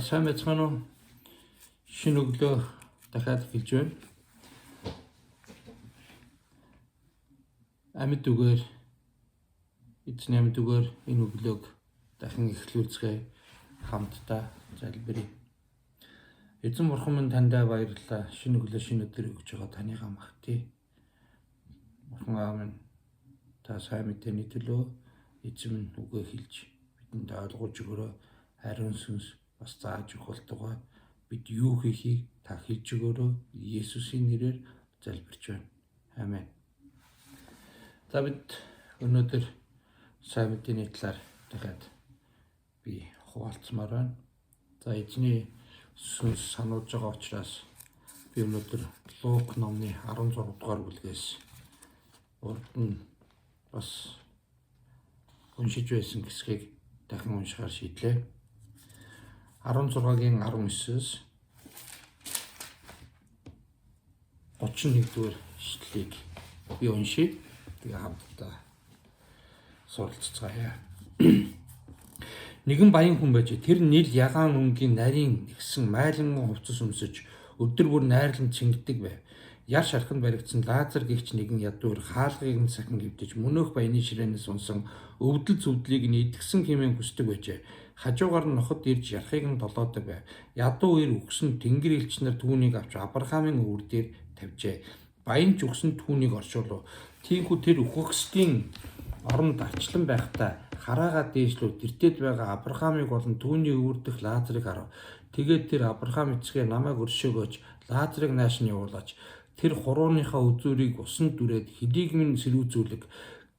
За сайн байцгаана уу? Шинэ өглөө дахиад эхэлж байна. Амьд үгээр эзний амьд үгээр энэ өглөөг дахин эхлүүлцгээе хамтдаа залбирая. Эзэн бурхан минь таньдаа баярлалаа. Шинэ өглөө шинэ өдөр өгч байгаа таныгаа магтъя. Бурхан аав минь та сайн мэдээний төлөө эзэн минь үгээ хэлж бидэнд ойлгуулж өгөөрэй. Ариун сүнс бас зааж өгөх болтугай. Бид юу хийхийг та хэлж өгөөрэй. Есүсийн нэрээр залбирч байна. Амен. За бид өнөөдөр сайн мэдээний талаар дахиад би хуваалцмаар байна. За эзний сүнс сануулж байгаа учраас би өнөөдөр Лук номны 16 дугаар бүлгээс урд нь бас уншиж байсан хэсгийг дахин уншихаар шийдлээ. 16-гийн 19-өөс 31 дугаар ишлэлийг би уншия. Тэгээ хамтдаа суралцгаая. Нэгэн баян хүн байж тэр нийл ягаан өнгийн нарийн нэгсэн майланган хувцас өмсөж өдөр бүр найрлан цэнгдэг байв. Яр шарханд баригдсан Лазар гэгч нэгэн ядуур хаалгыг нь сахин гівдэж мөнөөх баяны ширээнээс унсан өвдөл зүвдлийг нь идгсэн хэмээн хүсдэг байжээ. Хажуугаар нь ноход ирж ярхыг нь долоодог байв. Ядуу ир үхсэн тэнгэр элч нар түүнийг авч Авраамийн өвөр дээр тавьжээ. Баян ч үхсэн түүнийг оршуулв. Тиймээс тэр үхэгсдийн оронд арчлан байхдаа хараагаа дээшлүү тэртет байгаа Авраамыг болон түүний өвөр дэх Лазарыг харав. Тэгээд тэр Авраам эцгээ намайг өршөөгөөч Лазарыг нааш нь явуулаач. Тэр хурууныхаа үзүүрийг усанд дүрээд хөлийг минь сэрүүзүүлэг.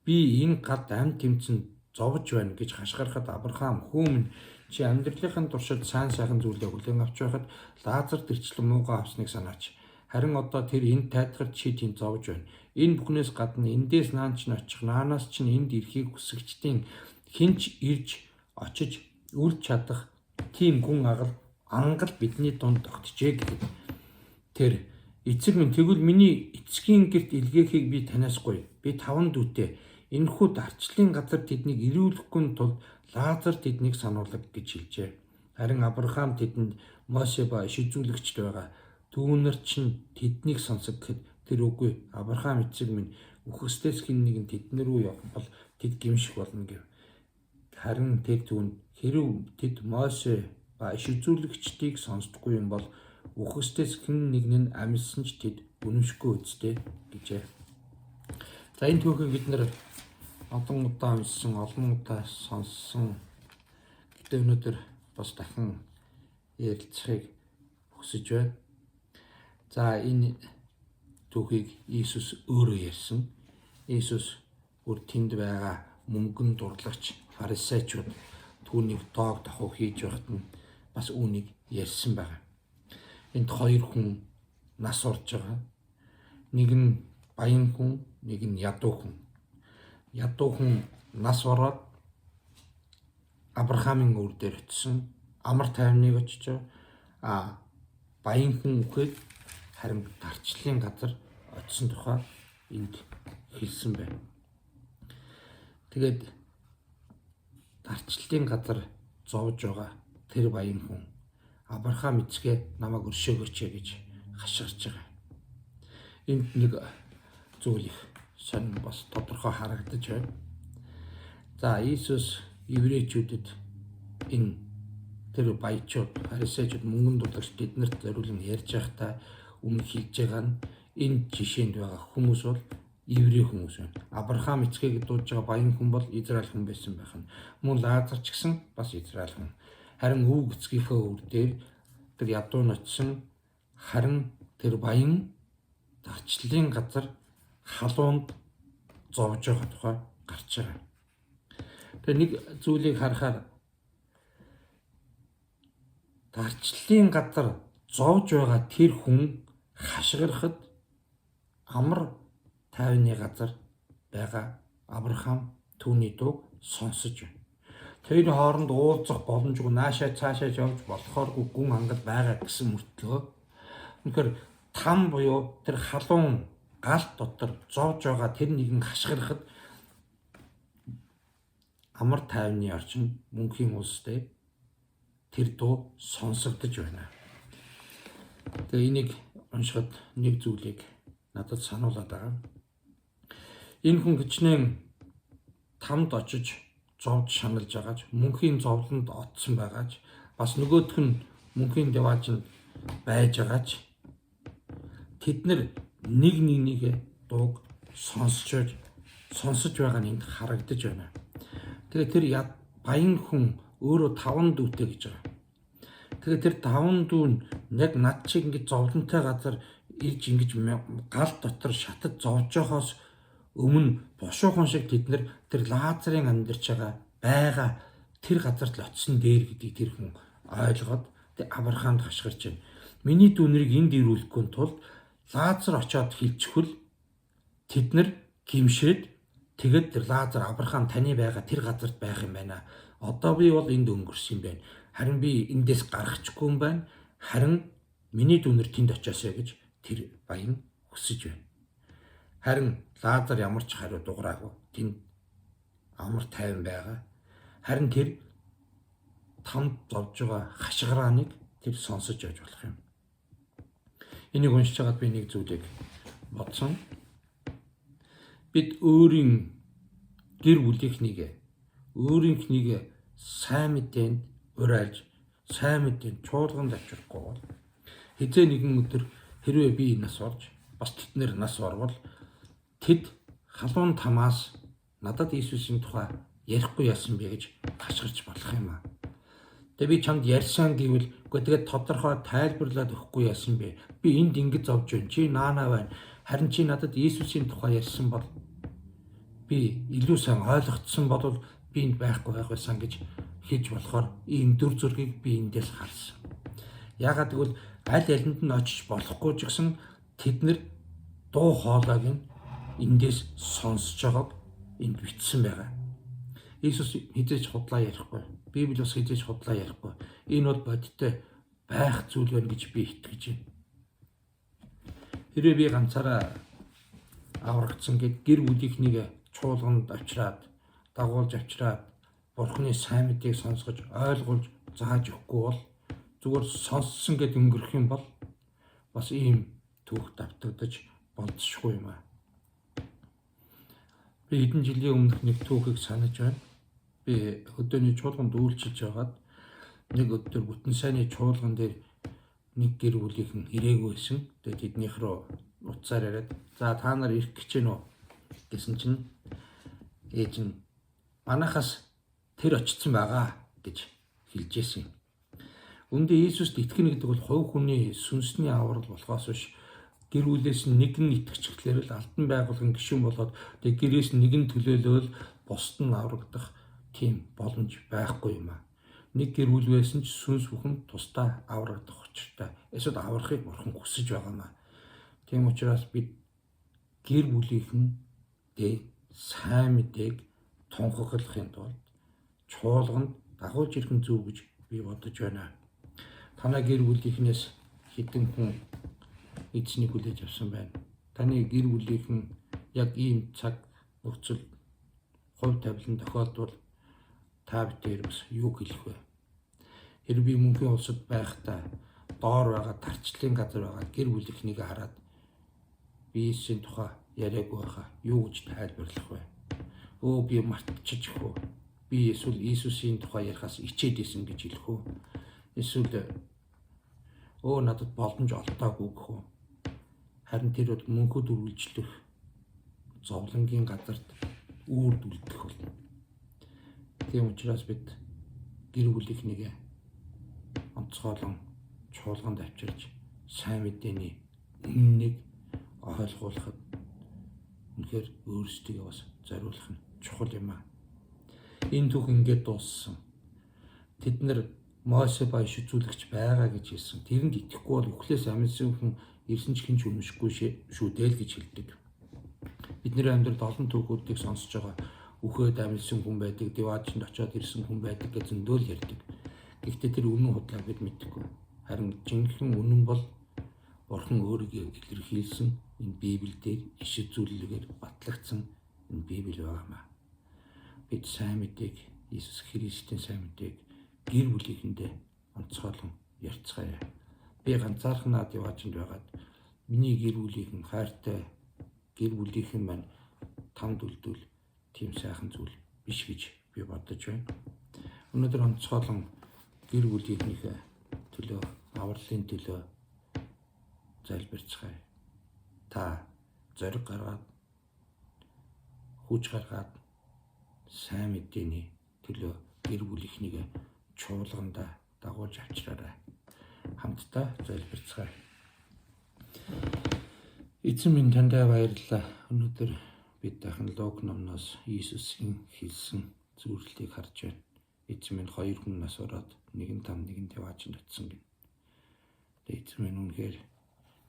Би энэ гад амь тэмцэн зовж байна гэж хашгирахад Авраам хүү минь чи амьдралынхаа туршид сайн сайхан зүйлээ хүлээн авч байхад Лазар тэрчлэн муугаа авсныг санаач. Харин одоо тэр энд тайтгар чи тийм зовж байна. Энэ бүхнээс гадна эндээс наан чинь очих, наанаас чинь энд ирэхийг хүсэгчдийн хэн ч ирж очиж үл чадах тийм гүн агал ангал бидний дунд тогтжээ гэхэд тэр эцэг минь тэгвэл миний эцгийн гэрт илгээхийг би танаас гуйя. Би таван дүүтэй. Энэхүү дарчлалын газар тэднийг ирүүлэхгүй тулд Лазар тэднийг сануулга гэж хэлжээ. Харин Авраам тэдэнд Мосе ба иш үзүүлэгчд байгаа. Түүнэр чинь тэднийг сонсог гэхэд тэр үгүй Авраам эцэг минь үхэгсдээс хэн нэгэн тэднэр рүү явах бол тэд гэмших болно гэв. Харин тэр түүнд хэрв тэд Мосе ба иш үзүүлэгчдийг сонсдоггүй юм бол үхэгсдээс хэн нэг нь амьссан ч тэд үнэмшихгүй үсттэй гэжээ. За энэ түүхийг бид нэр олон удаа уншсан, олон удаа сонссон. Гэтэ өнөөдөр бас дахин ярилцахыг хүсэж байна. За энэ түүхийг Иесус өөрөө ярьсан. Иесус бүр тэнд байгаа мөнгөн дурлагч фарисеучуд түүнийг тоог тохуу хийж байхад нь бас үүнийг ярьсан байгаа. Энд хоёр хүн нас орж байгаа. Нэг нь баян хүн, нэг нь ядуу хүн. Ядуу хүн нас ороод Авраамийн өвөр дээр очисон. Амар тайвныг очиж байгаа. А баян хүн үхээд харин дарчлалын газар очисон тухай энд хэлсэн байна. Тэгээд дарчлалын газар зовж байгаа тэр баян хүн Авраам эцгээ намайг өршөөгөөч гэж хашгирч байгаа. Энд нэг зүйл их сонин бас тодорхой харагдаж байна. За Иесус еврейчүүдэд энэ тэр баячууд, фарисеучуд, мөнгөн дурлагч тэднэрт зориулан ярьж байхдаа өмнө хэлж байгаа нь энэ жишээнд байгаа хүмүүс бол еврей хүмүүс байна. Авраам эцгийг дуудаж байгаа баян хүн бол Израиль хүн байсан байх нь. Мөн Лазар ч гэсэн бас Израиль хүн. Харин өвөг эцгийнхээ өвөр дээр тэр ядуу нь очисон, харин тэр баян зарчлалын газар халуунд зовж байгаа тухай гарч байгаа. Тэгээ нэг зүйлийг харахаар дарчлалын газар зовж байгаа тэр хүн хашгирахад амар тайвны газар байгаа Авраам түүний дууг сонсож байна. Тэр хооронд уулзах боломжгүй наашаа цаашаа явж болохооргүй гүн хангал байгаа гэсэн мөртлөө үнэхээр там буюу тэр халуун гал дотор зовж байгаа тэр нэгэн хашгирахад амар тайвны орчин мөнхийн улс дээр тэр дуу сонсогдож байна. Тэгээ энийг уншихад нэг зүйлийг надад сануулад байгаа. Энэ хүн хичнээн тамд очиж зовж шаналж байгаач, мөнхийн зовлонд отсон байгаач, бас нөгөөх нь мөнхийн деваажинд байж байгаач тэд нар нэг нэгнийгээ дууг сонсож байгаа нь энд харагдаж байна. Тэгээ тэр баян хүн өөрөө 5 дүүтэй гэж байгаа. Тэгээ тэр 5 дүү нь яг над чиг ингэж зовлонтой газар ирж ингэж гал дотор шатад зовж байхоос өмнө бушуухан шиг тэд нар тэр Лазарын амьдарч байгаа тэр газарт л очисон дээр гэдгийг тэр хүн ойлгоод тэг Авраамд хашгирч байна. Миний дүү нарыг энд ирүүлэхгүй тулд Лазар очиод хилчхвэл тэд нар гимшээд тэгээд тэр Лазар Авраам таны байгаа тэр газарт байх юм байна. Одоо би бол энд өнгөрсөн юм байна. Харин би эндээс гарахчгүй юм байна. Харин миний дүү нар тэнд очиосоо гэж тэр баян хүсэж байна. Харин Лазар ямар ч хариу дуграагүй. Тэнд амар тайван байгаа. Харин тэр тамд зовж байгаа хашгирааныг тэр сонсож явж болох юм. Энийг уншиж байгаад би нэг зүйлийг бодсон. Бид өөрийн гэр бүлийнхнийг өөрийнхнийг сайн мэдээнд урайлж, сайн мэдээнд чуулганд авчрахгүй бол хэзээ нэгэн өдөр хэрвээ би нас орж бас тэд нас орвол тэд халуун тамаас надад Иесусийн тухай ярихгүй яасан бэ гэж хашгирч болох юм аа. Тэгээ би чамд ярьсан гэвэл үгүй тэгээд тодорхой тайлбарлаад өгөхгүй яасан бэ? Би энд ингэж зовж байна. Чи наанаа байна. Харин чи надад Иесусийн тухай ярьсан бол би илүү сайн ойлгоцсон бол би энд байхгүй байх байсан гэж хэлж болохоор ийм дүр зургийг би эндээс харсан. Яагаад гэвэл аль алинд нь очиж болохгүй ч гэсэн тэд нар дуу хоолойг нь эндээс сонсож байгааг энд бичсэн байгаа. Иесус хэзээ ч худлаа ярихгүй. Библи бас хэзээ ч худлаа ярихгүй. Энэ бол бодиттой байх зүйл байна гэж би итгэж байна. Хэрвээ би ганцаараа аврагдсан гэд гэр бүлийнхнийг чуулганд авчираад, дагуулж авчираад Бурхны сайн мэдээг сонсгож, ойлгуулж зааж өгөхгүй бол зүгээр сонссон гэд өнгөрөх юм бол бас ийм түүх давтагдаж болзошгүй юм аа. Би хэдэн жилийн өмнөх нэг түүхийг санаж байна. Би хөдөөний чуулганд үйлчилж байгаад нэг өдөр бүтэн сайнны чуулган дээр нэг гэр бүлийнхэн ирээгүй байсан. Тэгээд тэднийх рүү утсаар яриад, за та нар ирэх гэж гэнэ үү гэсэн чинь ээж нь манайхаас тэр очсон байгаа гэж хэлж байсан юм. Үндэ Иесуст итгэнэ гэдэг бол хувь хүний сүнсний аврал болохоос биш гэр бүлээс нэг нь итгэчихлээр л алдан байгуулгын гишүүн болоод тэг гэрээс нэг нь төлөөлөөл бусд нь аврагдах тийм боломж байхгүй юм аа. Нэг гэр бүл байсан ч сүнс бүхэн тусдаа аврагдах учиртай. Эсвэл аврахыг бурхан хүсэж байгаа юм аа. Тийм учраас бид гэр бүлийнхэн сайн мэдээг тунхаглахын тулд чуулганд дагуулж ирэх нь зөв гэж би бодож байна. Танай гэр бүлийнхнээс хэдэн хүн эзнийг хүлээж авсан байна. Таны гэр бүлийнхэн яг ийм цаг нөхцөл хувь тавилан тохиолдвол та бид бас юу хэлэх вэ? Хэрэг би мөнхийн улсад байхдаа доор байгаа тарчлалын газар байгаа гэр бүлийнхнийг хараад би Иесусийн тухай яриаггүй байхаа юу гэж тайлбарлах вэ? Өө би мартчихж өгөө. Би эсвэл Иесусийн тухай ярихаас ичээд исэн гэж хэлэх үү? Эсвэл өө надад боломж олдоогүй гэх үү? Харин тэр бол мөнхөд үргэлжлэх зовлонгийн газарт үүрд үлдэх болно. Тийм учраас бид гэр бүлийнхнийг онцгойлон чуулганд авчирч сайн мэдээний үннийг ойлгуулахад үнэхээр өөрсдийгөө бас зориулах нь чухал юм аа. Энэ түүх ингээд дууссан. Тэд нар Мосе ба иш үзүүлэгч байгаа гэж хэлсэн. Тэрэнд итгэхгүй бол үхлээс амьдсан хүн ирсэн ч хэн ч үнэмшихгүй шүү дээ л гэж хэлдэг. Бидний амьдралд олон түүхүүдийг сонсож байгаа. Үхээд амьдсан хүн байдаг, деваачнд очиод ирсэн хүн байдаг гэж зөндөөл ярьдаг. Гэхдээ тэр үнэн худлааг бид мэдэхгүй. Харин жинхэнэ үнэн бол Бурхан өөрийгөө илэрхийлсэн энэ Библиэлд иш үзүүлэлгээр батлагдсан энэ Библи байгаамаа. Бид сайн мэдээг, Иесус Христийн сайн мэдээг гэр бүлийнхэндээ онцгойлон ярьцгаая. Би ганцаархнаа диваажинд байгаад миний гэр бүлийнхэн хайртай гэр бүлийнхэн маань тамд үлдвэл тийм сайхан зүйл биш гэж би бодож байна. Өнөөдөр онцгойлон гэр бүлийнхнийхээ төлөө, авралын төлөө залбирцгаая. Та зориг гаргаад, хүч гаргаад сайн мэдээний төлөө гэр бүлийнхнийг чуулгандаа дагуулж авчираарай. Хамтдаа залбирцгаая. Эзэн минь, таньдаа баярлалаа. Өнөөдөр бид дахин Лук номноос Иесусийн хэлсэн зөвлөлийг харж байна. Эзэн минь, хоёр хүн нас ороод, нэг нь там, нэг нь диваажинд очсон гэнэ. Тэгээ эзэн минь, үнэхээр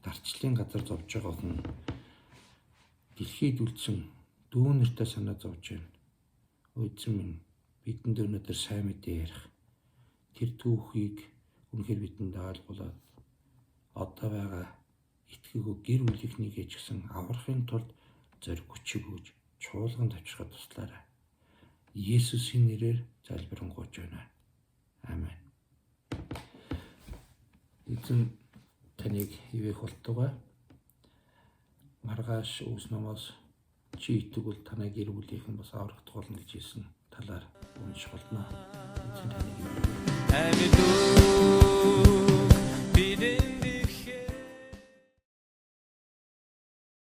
дарчлалын газар зовж байгаа хүн, дэлхийд үлдсэн дүү нартай санаа зовж байна. Эзэн минь, бидэнд өнөөдөр сайн мэдээ ярих тэр түүхийг үнэхээр бидэнд ойлгуулад, одоо байгаа итгээгүй гэр бүлийнхнийгээ ч гэсэн аврахын тулд зориг хүчийг өгж, чуулганд авчрахад туслаарай. Есүсийн нэрээр залбирanгуйж байна. Амен. Эзэн таныг ивээх болтугай. Маргааш Үйлс номоос чи итгэвэл танай гэр бүлийнхэн бас аврагдах болно гэж хэлсэн талаар унших болно. Эзэн таныг ивээх. Амьд